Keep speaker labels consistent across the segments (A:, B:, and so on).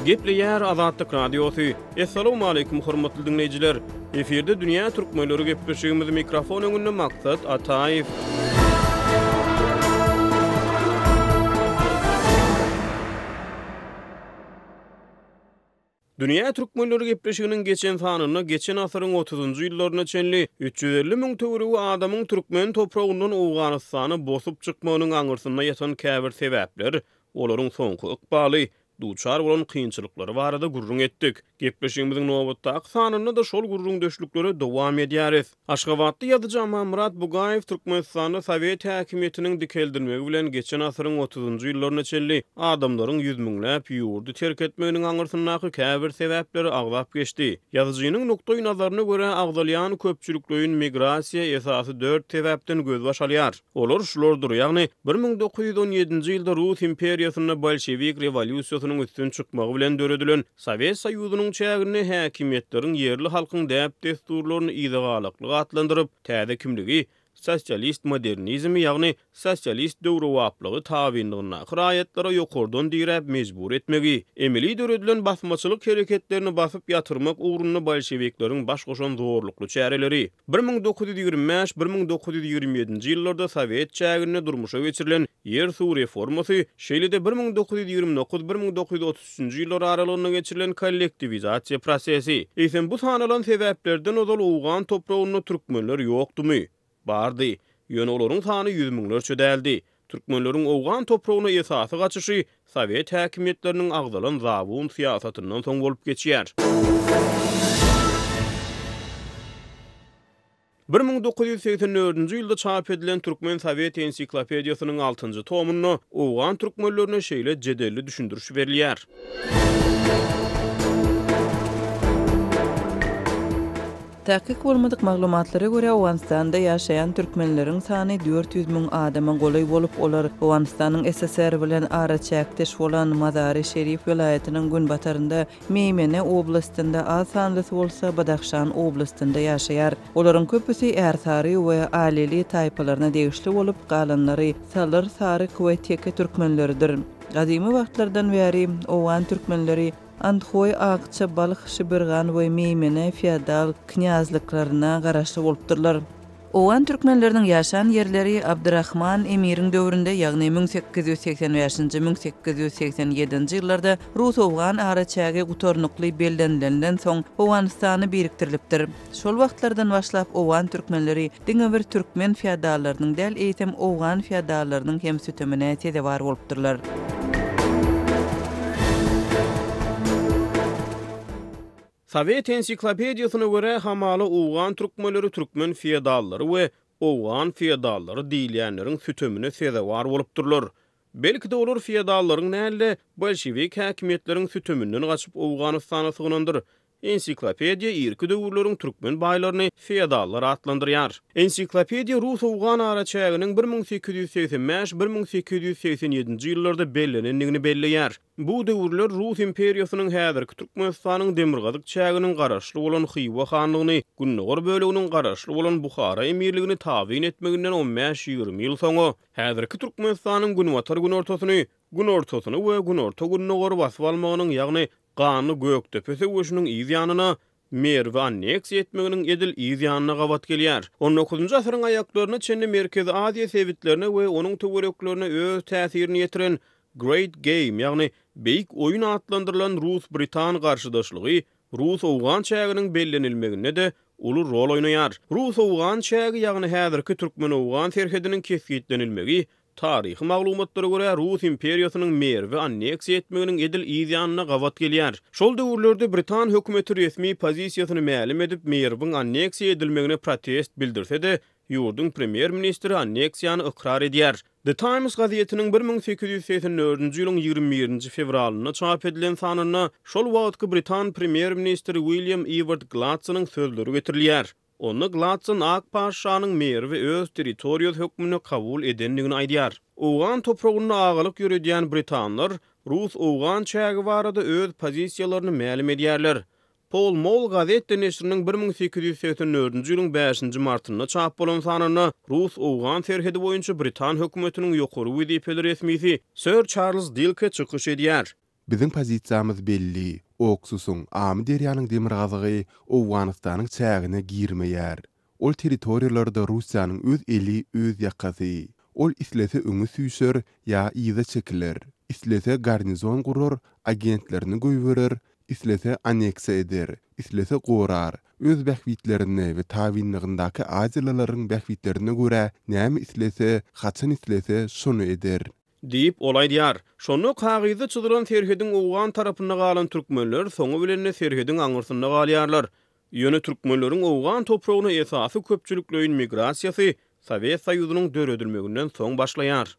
A: Gepleýär Azatlyk Radiosy. Essalawmaleýkim hormatly diňleýjiler! Efirde dünýä türkmenleri gepleşigimiz mikrofon öňünde Maksat Ataýew. Dünýä türkmenleri gepleşiginiň geçen sanynda geçen asyryň otuzynjy ýyllaryna çenli 350 müň töweregi adamyň türkmen topragyndan Owganystana bosup çykmagynyň aňyrsynda ýatan käbir sebäpler, olaryň soňky ykbaly, duçar bolan kynçylyklary barada gürrüň etdik. Gepleşigimiziň nobatdaky sanynda-da şol gürrüňdeşliklere dowam edýäris. Aşgabatly ýazyjy Amanmyrat Bugaýew Türkmenistanda sowet häkimiýetiniň dikeldilmegi bilen geçen asyryň otuzynjy ýyllaryna çenli adamlaryň ýüz müňläp ýurdy terk etmeginiň aňyrsyndaky käbir sebäpleri agzap geçdi. Ýazyjynyň nukdaý-nazaryna görä, agzalýan köpçülikleýin migrasiýa esasy dört sebäpden gözbaş alýar. Olar şulardyr, ýagny 1917-nji ýylda Rus imperiýasynda bolşewik rewolýusiýasynyň üstün çykmagy bilen döredilen Sowet Soýuzynyň çäginde häkimiýetleriň ýerli halkyň däp-dessurlaryny yzagalaklyk atlandyryp, täze kimligi, sosialist modernizmi, ýagny sosialist döwrebaplygy tabynlygyndaky raýatlara ýokardan diräp mejbur etmegi, emeli döredilen basmaçylyk hereketlerini basyp ýatyrmak ugrunda bolşewikleriň baş goşan zorlukly çäreleri. 1925, 1927-nji ýyllarda sowet çäginde durmuşa geçirilen ýer-suw reformasy, şeýle-de 1929, 1933 üçünji ýyllar aralygynda geçirilen kollektiwizasiýa prosesi. Eýsem bu sanalan sebäplerden ozal owgan topragynda türkmenler ýokdumy? Bardy. Ýöne olaryň sany ýüz müňlerçe däldi. Türkmenleriň owgan topragyna esasy gaçyşy sowet häkimiýetleriniň agzalan zabun syýasatyndan soň bolup geçýär. 1984-nji ýylda çap edilen Türkmen sowet ensiklopediýasynyň altynjy tomunda owgan türkmenlerine şeýle jedelli düşündiriş berilýär.
B: Takyk bolmadyk maglumatlara görä, Owganystanda ýaşaýan türkmenleriň sany 400 müň adama golaý bolup, olar Owganystanyň SSR bilen araçäkdeş bolan Mazary-Şerif welaýatynyň günbatarynda Meýmene oblastynda, az sanlysy bolsa Badahşan oblastynda ýaşaýar. Olaryň köpüsi ärsary we aleli taýpalaryna degişli bolup, galanlary salyr, saryk we teke türkmenleridir. Gadymy wagtlardan bäri owgan türkmenleri Andhoý, Akça, Balh, Şibirgan we Meýmene feodal knýazlyklaryna garaşly bolupdyrlar. Owgan türkmenleriniň ýaşan ýerleri Abdyrahman emiriň döwründe, ýagny 1885-nji, 1887-nji ýyllarda rus-owgan araçägi gutarnykly bellenilenden soň Owganystana birikdirilipdir. Şol wagtlardan başlap owgan türkmenleri diňe bir türkmen feodallarynyň däl, eýsem owgan feodallarynyň hem sütemine sezewar bolupdyrlar.
A: Sowet ensiklopediýasyna görä, hamala owgan türkmenleri türkmen feodallary we owgan feodallary diýilýänleriň sütemine sezewar bolupdyrlar. Belki-de olar feodallaryň däl-de, bolşewik häkimiýetleriň süteminden gaçyp Owganystana sygynandyr. Ensiklopediýa irki döwürleriň türkmen baýlaryny feodallar atlandyrýar. Ensiklopediýa rus-owgan araçäginiň 1885, 1887-nji ýyllarda bellenendigini belleýär. Bu döwürler Rus imperiýasynyň häzirki Türkmenistanyň demirgazyk çäginiň garaşly bolan Hywa hanlygyny, gündogar böleginiň garaşly bolan Buhara emirligini tabyn etmeginden on bäş-ýigrimi ýyl soňa, häzirki Türkmenistanyň günbatar-günortasyny, günortasyny we günorta-gündogary basyp almagynyň, ýagny ganly Gökdepe söweşiniň yz ýanyna, Merwi anneksiýa etmeginiň edil yz ýanyna gabat gelýär. On dokuzynjy asyryň aýaklaryna çenli Merkezi Aziýa sebitlerine we onuň töwereklerine öz täsirini ýetiren Great Game, ýagny Beýik oýun atlandyrylan rus-britan garşydaşlygy rus-owgan çäginiň bellenilmeginde-de uly rol oýnaýar. Rus-owgan çägi, ýagny häzirki türkmen-owgan serhediniň kesgitlenilmegi Taryhy maglumatlara görä, Rus imperiýasynyň Merwi anneksiýa etmeginiň edil yz ýanyna gabat gelýär. Şol döwürlerde britan hökümeti resmi pozisiýasyny mälim edip, Merwiň anneksiýa edilmegine protest bildirse-de, ýurduň premýer-ministri anneksiýany ykrar edýär. The Times gazetiniň 1884-nji ýylyň 21-nji fewralynda çap edilen sanynda şol wagtky britan premýer-ministri William Ewart Gladsonyň sözleri getirilýär. Onda Gladson ak patyşanyň Merwi öz territoriýasy hökmünde kabul edendigini aýdýar. Owgan topragynda agalyk ýöredýän britanlar rus-owgan çägi barada öz pozisiýalaryny mälim edýärler. Pall Mall gazette neşiriniň 1884-nji ýylyň bäşinji martynda çap bolan sanynda rus-owgan serhedi boýunça britan hökümetiniň ýokary wezipeli resmisi Sir Çarlz Dilke çykyş edýär.
C: Biziň pozisiýamyz belli, Oksusyň, Amyderýanyň demirgazygy Owganystanyň çägine girmeýär. Ol territoriýalarda Russiýanyň öz eli, öz ýakasy. Ol islese öňe süýşer ýa yza çekiler. Islese garnizon gurar, agentlerini goýberer, islese anneksiýa eder, islese gorar. Öz bähbitlerine we tabynlygyndaky aziýalylaryň bähbitlerine görä näme islese, haçan islese şony eder.
A: Diýip, ol aýdýar. Şonda kagyzda çyzylan serhediň owgan tarapynda galan türkmenler soňy bilen-de serhediň aňyrsynda galýarlar. Ýöne türkmenleriň owgan topragyna esasy köpçülikleýin migrasiýasy Sowet Soýuzynyň döredilmeginden soň başlaýar.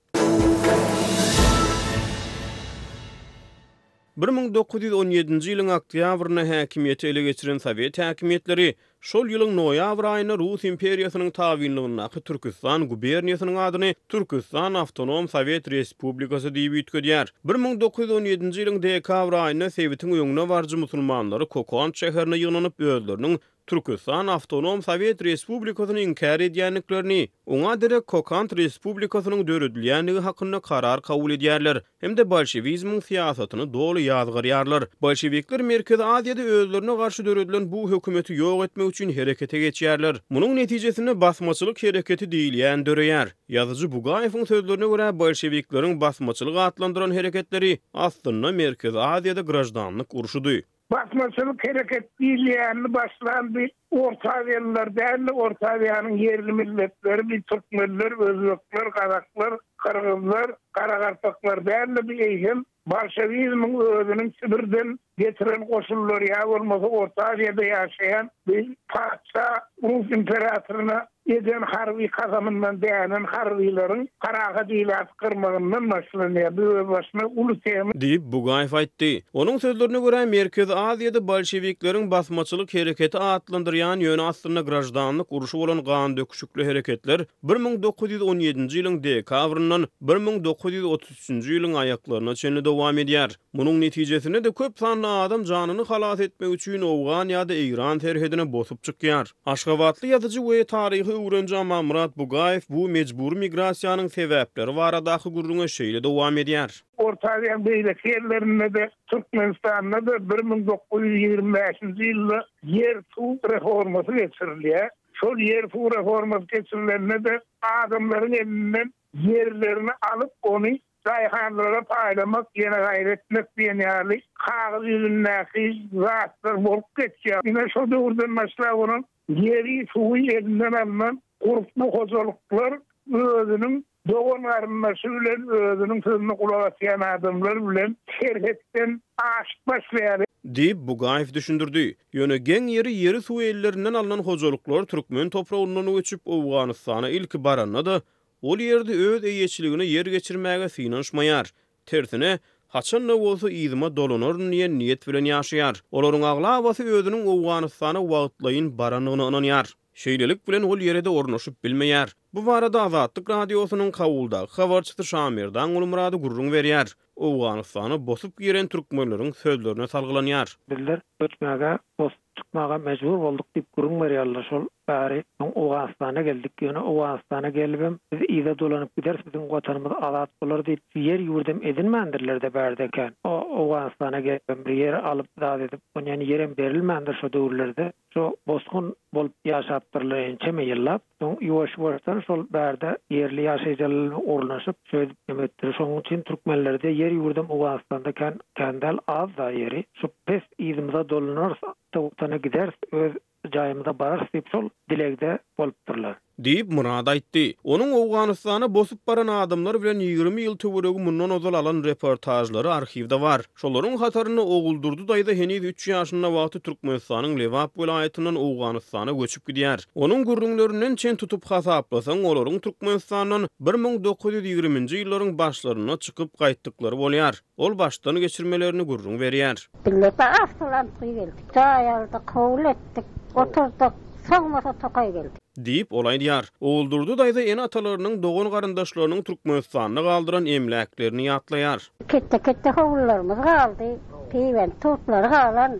A: 1917-nji ýylyň oktýabrynda häkimiýeti ele geçiren sowet häkimiýetleri şol ýylyň noýabr aýynda Rus imperiýasynyň tabynlygyndaky Türküstan guberniýasynyň adyny Türküstan awtonom sowet respublikasy diýip üýtgedýär. 1917-nji ýylyň dekabr aýynda sebitiň öňdebaryjy musulmanlary Kokant şäherine ýygnanyp özleriniň Türküstan awtonom sowet respublikasyny inkär edýändiklerini, oňa derek Kokant respublikasynyň döredilýändigi hakynda karar kabul edýärler hem-de bolşewizmiň syýasatyny doly ýazgarýarlar. Bolşewikler Merkezi Aziýada özlerine garşy döredilen bu hökümeti ýok etmek üçin herekete geçýärler. Munuň netijesinde basmaçylyk hereketi diýilýän döreýär. Ýazyjy Bugaýewiň sözlerine görä, bolşewikleriň basmaçylyk atlandyran hereketleri aslynda Merkezi Aziýada graždanlyk urşudy.
D: Basmaçylyk hereket diýilýänini başlan bi Orta Aziýalylar däldi, Orta Aziýanyň ýerli milletleri bi türkmenler, özbekler, gazaklar, gyrgyzlar, garagalpaklar däldi, bi eýsem bolşewizmiň özüniň Sibirden getiren goşunlary ýa bolmasa Orta Aziýada ýaşaýan bi patyşa rus imperatoryna eden harby kasamyndan dänen harbylaryň parahat ilaty gyrmagyndan başlanýar. Bu özbaşyna uly tema.
A: Diýip, Bugaýew aýtdy. Onuň sözlerine görä, Merkezi Aziýada bolşewikleriň basmaçylyk hereketi atlandyrýan, ýöne aslynda graždanlyk urşy bolan gandöküşikli hereketler 1917-nji ýylyň dekabryndan 1933-nji ýylyň aýaklaryna çenli dowam edýär. Munuň netijesinde-de köp sanly adam janyny halas etmek üçin owgan ýa-da eýran serhedine bosup çykýar. Aşgabatly ýazyjy we taryhy öwreniji Amanmyrat Bugaýew bu mejbury migrasiýanyň sebäpleri baradaky gürrüňe şeýle dowam edýär.
D: Orta Aziýanyň beýleki ýerlerinde-de, Türkmenistanda-da 1925-nji ýylda ýer-suw reformasy geçirilýär. Şol ýer-suw reformasy geçirilende-de adamlaryň elinden ýerlerini alyp, ony daýhanlara paýlamak, ýene gaýry etmek diýen ýaly kagyz ýüzündäki zatlar bolup geçýär. Ine, şo döwürden başlap onuň ýeri, suwy elinden alnan gurply hojalyklar özüniň dogan-garyndaşy bilen, özüniň sözüne gulak asýan adamlar bilen serhetden aşyp başlaýar.
A: Diýip, Bugaýew düşündirdi. Ýöne geň ýeri, ýeri-suwy ellerinden alnan hojalyklar türkmen topragyndan göçüp, Owganystana ilki baranda-da, Ol ýerde öz eýeçiligine ýer geçirmäge synanyşmaýar. Tersine, haçan-da bolsa yzyma dolanaryn diýen niýet bilen ýaşaýar. Olaryň aglabasy özüniň Owganystana wagtlaýyn barandygyna ynanýar. Şeýlelik bilen, ol ýere-de ornaşyp bilmeýär. Bu barada Azatlyk Radiosynyň Kabuldaky habarçysy Şamerdan Gulmyrady gürrüň berýär. Owganystana bosup giren türkmenleriň sözlerine salgylanýar.
E: Bizler göçmäge, bosup çykmaga mejbur bolduk diýip gürrüň berýärler şol bäri soň Owganystana geldik. Ýöne Owganystana gelibem biz yza dolanyp gideris biziň watanymyz azat bolar diýip ýer ýurdam edinmändirlerde bärde kän. O Owganystana gelibem bir ýer alyp zat edip onýan ýerem berilmändir şo döwürlerde. Şo bosgun bolup ýaşapdyrlar ençeme ýyllap. Soň ýuwaş-ýuwaşdan şol bärde ýerli ýaşaýjylar bilen ornaşyp, şeýdip neme etdiler. Şonuň üçin türkmenlerde ýer-ýurdam Owganystanda kän, kän däl, az-da ýeri. Şu pes yzymyza dolanarys, ata Watana gideris, öz jaýymyza bararys diýip şol dilegde bolupdyrlar.
A: Diýip, Myrat aýtdy. Onuň Owganystana bosup baran adamlar bilen 20 ýyl töweregi mundan ozal alan reportažlary arhiwde bar. Şolaryň hatarynda Oguldurdy daýza heniz üç ýaşynda wagty Türkmenistanyň Lebap welaýatyndan Owganystana göçüp gidýär. Onuň gürrüňlerinden çen tutup hasaplasaň, olaryň Türkmenistandan 1920-nji ýyllaryň başlarynda çykyp gaýtdyklary bolýar. Ol başdan geçirmelerini gürrüň berýär.
F: Bizler awtolamtgy geldik. Jaý aldyk, howly etdik, oturdyk. Sogmasa tokaý geldi.
A: Diýip, ol aýdýar. Oguldurdy daýza ene-atalarynyň, dogan-garyndaşlarynyň Türkmenistanda galdyran emläklerini ýatlaýar.
F: Ketde-ketde howlularymyz galdy. Peýwent tutlary galan,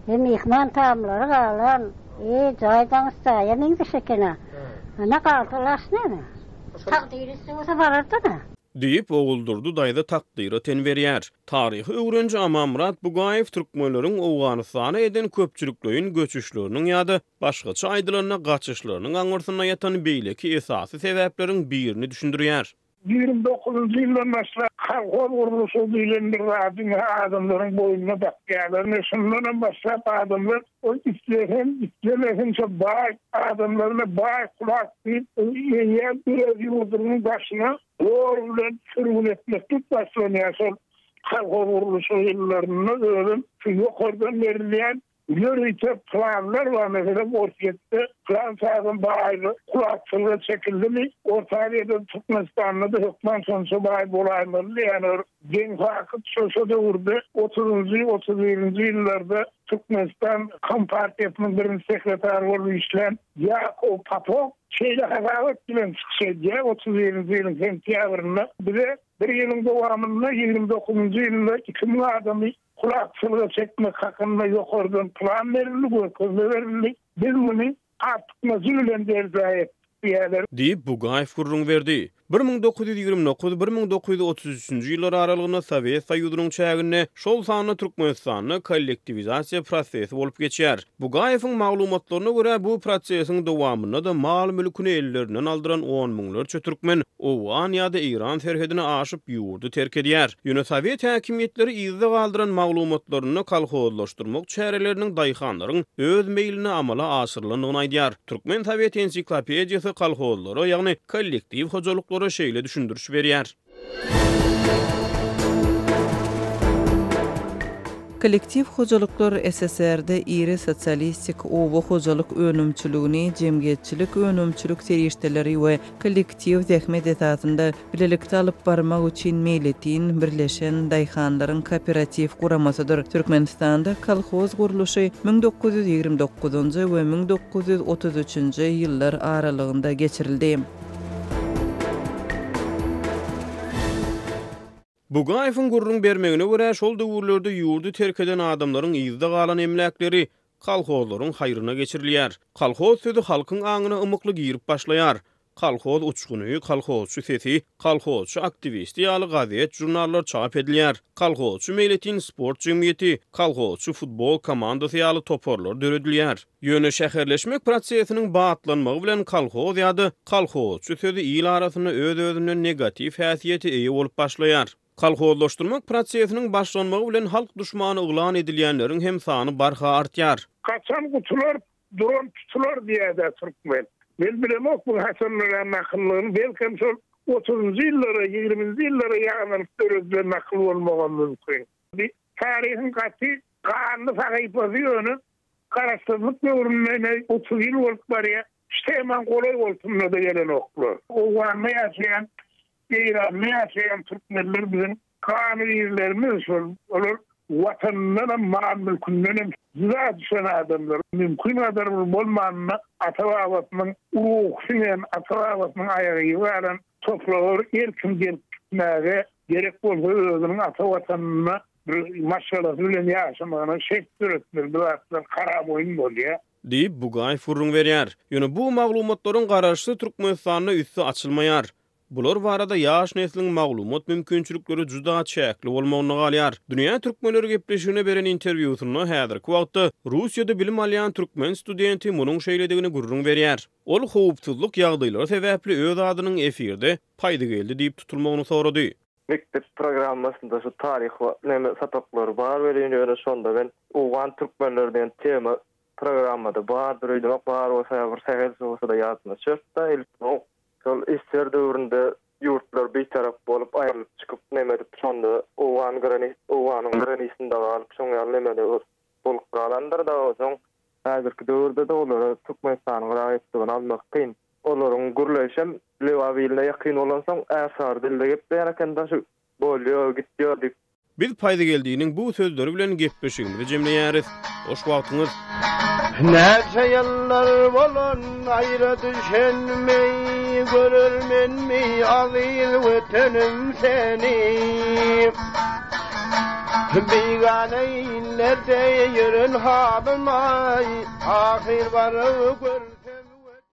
F: e, myhman tamlary galan. E, jaý daňys jaýa meňzeş eken-ä. Ana, galsa laş näme? Takdyr üsti bolsa barardy-da.
A: Diýip, Oguldurdy daýza takdyra ten berýär. Taryhy öwreniji Amanmyrat Bugaýew türkmenleriň Owganystana eden köpçülikleýin göçüşleriniň ýa-da, başgaça aýdylanda, gaçyşlarynyň aňyrsynda ýatan beýleki esasy sebäpleriň birini düşündirýär.
D: 29-njy ýyldan başlap kolhoz gurluşygy diýlen bir zady ine adamlaryň boýnuna dakýarlar. Ine şundanam başlap adamlar ol islesin, islemesin şo baý adamlaryna baý kulak diýip eýýäm öz ýurdunyň daşyna zor bilen sürgün etmeklik başlanýar şol kolhoz gurluşygy ýyllarynda özem şu ýokardan berilýän Ýörite planlar bar, meselem, Orsýetde pylança adam baýlyk, kulakçylyga çekildimi, Orta Aziýada, Türkmenistanda-da hökman şonça baý bolaýmaly diýýän bir geň fakyt şo şo döwürde otuzynjy, 31-nji ýyllarda Türkmenistan Kompartiýasynyň birinji sekretary bolup işlän Ýakow Popok şeýle hasabat bilen çykyş edýär, 31-nji ýylyň sentýabrynda bize bir ýylyň dowamynda 29-njy ýylda 2000 adamy Kulakçylyga çekmek hakynda ýokardan plan berildi, görkezme berildi. Biz muny artykmajy bilen berjaý etdik diýýärler.
A: Diýip, Bugaýew gürrüň berdi. 1929, 1933 üçünji ýyllar aralygynda Sowet Soýuzynyň çäginde, şol sanda Türkmenistanda kollektiwizasiýa prosesi bolup geçýär. Bugaýewiň maglumatlaryna görä, bu prosesiň dowamynda-da mal-mülküni ellerinden aldyran on müňlerçe türkmen owgan ýa-da eýran serhedini aşyp, ýurdy terk edýär. Ýöne sowet häkimiýetleri yzda galdyran maglumatlarynda kolhozlaşdyrmak çäreleriniň daýhanlaryň öz meýline amala aşyrylandygyny aýdýar. Türkmen sowet ensiklopediýasy kolhozlara, ýagny kollektiw hojalyklara şeýle düşündiriş berýär.
B: Kollektiw hojalyklar SSR-de iri sosialistik oba hojalyk önümçiligini jemgyýetçilik önümçilik serişdeleri we kollektiw zähmet esasynda bilelikde alyp barmak üçin meýletin birleşen daýhanlaryň kooperatiw guramasydyr. Türkmenistanda kolhoz gurluşy 1929-njy we 1933-nji ýyllar aralygynda geçirildi.
A: Bugaýewiň gürrüň bermegine görä, şol döwürlerde ýurdy terk eden adamlaryň yzda galan emläkleri kolhozlaryň haýryna geçirilýär. Kolhoz sözi halkyň aňyna ymykly girip başlaýar. Kolhoz uçguny, Kolhozçy sesi, Kolhozçy aktiwisti ýaly gazet-žurnallar çap edilýär. Kolhozçy meýletin sport jemgyýeti, Kolhozçy futbol komandasy ýaly toparlar döredilýär. Ýöne şäherleşmek prosesiniň batlanmagy bilen kolhoz ýa-da kolhozçy sözi il arasynda öz-özünden negatiw häsiýete eýe bolup başlaýar. Kolhozlaşdyrmak prosesiniň başlanmagy bilen halk duşmany yglan edilýänleriň hem sany barha artýar.
D: Gaçan gutular, duran tutular diýýär-dä türkmen. Men bilemok bu haçan dörän nakyllygyny, belkem şol otuzynjy ýyllara, ýigriminji ýyllara ýanylyp döredilen nakyl bolmagam mümkin. Bi taryhyň gaty ganly sahypasy ýöne Garaşsyzlyk döwründe ine 30 ýyl bolup barýar. Şu temaň golaý bolsunda-da gelenoklar. Owganda ýaşaýan, Eýranda ýaşaýan türkmenler biziň ganybirlerimiz şol. Olar watanyndanam, mal-mülkündenem jyda düşen adamlar. Mümkin gadar bir bolmanynda ata-babasynyň ruhy siňen, ata-babasynyň aýagy yzy galan topraga bir erkin gelip gitmäge, gerek bolsa özüniň ata watanynda Bir maşgalasy bilen ýaşamagyna şert döretmeli bu zatlar harap oýun bolýar.
A: Diýip, Bugaýew gürrüň berýär. Ýöne bu maglumatlaryň garaşsyz Türkmenistanda üsti açylmaýar. Bular barada ýaş nesliň maglumat mümkinçilikleri juda çäkli bolmagynda galýar. Dünýä türkmenleri gepleşigine beren interwýusynda häzirki wagtda Russiýada bilim alýan türkmen studenti munuň şeýledigini gürrüň berýär. Ol howpsuzlyk ýagdaýlary sebäpli öz adynyň efirde Paýdygeldi diýip tutulmagyny sorady.
G: Mekdep programmasynda şu taryh neme sapaklary bar welin ýöne şonda men owgan türkmenleri diýen tema programmada bardyr öýdemok bar bolsa ýa bir sähelçe bolsada ýadyma düşertda ilki şol ssr döwründe ýurtlar bitarap bolup aýrylyp çykyp neme edip şonda owgan grani owganyň granisinde galyp şoň ýaly nemede bolup galandyrda soň häzirki döwürdede olara türkmenistanyň raýatlygyny almak kyn Olaryň gürleýşem Lebap iline ýakyn bolansoň, ärsary dilde gepleýän eken-da, şu bolýa, gitýä diýip.
A: Biz Paýzygeldiniň bu sözleri bilen gepleşigimizi jemleýäris. Hoş wagtyňyz.
H: Näçe ýyllar bolan aýra düşenimi, Görermenmi aziz Wetenim seni. Bigana illerde ýören halyma, Ahyr baryp gör.